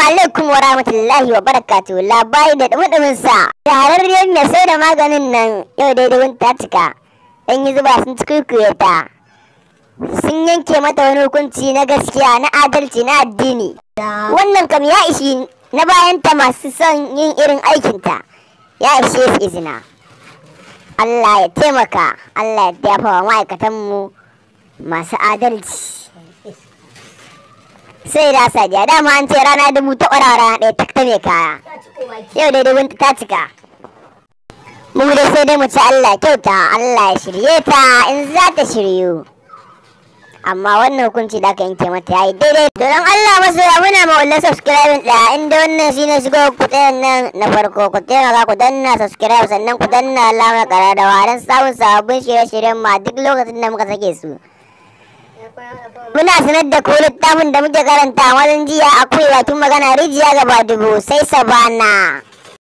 Alaikum wa rahmatullahi wa barakatuhu. Labari da dumudumin sa. Shahararriyar mai sai da maganin nan yau daidai ta cika. Ɗan yi zuba sun cikuikuye ta. Sun yanke mata wani hukunci na gaskiya, na adalci, na addini. Wannan kam ya ishi na bayanta masu son yin irin aikinta. Ya ishe su izina. Allah ya taimaka, Allah ya dafa wa ma'aikatanmu masu adalci. Sai da sadiya, dama an ce rana dubu ta ƙwara, rana ɗaya ta mai kaya. Yau dai dubun ta cika. Mu dai sai dai mu ci Allah kyauta, Allah ya shirye ta in za ta shiryu. Amma wannan hukunci da aka yanke mata yayi daidai. Don Allah masoya, muna ma'ulla subscribe ɗaya inda wannan shine shigo ku tsayan nan na farko, ku taimaka ku danna subscribe, sannan ku danna alamar ƙararrawa don samun sababbin shirye-shiryen ma duk lokacin da muka sake su. Muna sanar da ku littafin da muke karanta wajen jiya, akwai bakin magana, rijiya gaba dubu, sai sabana.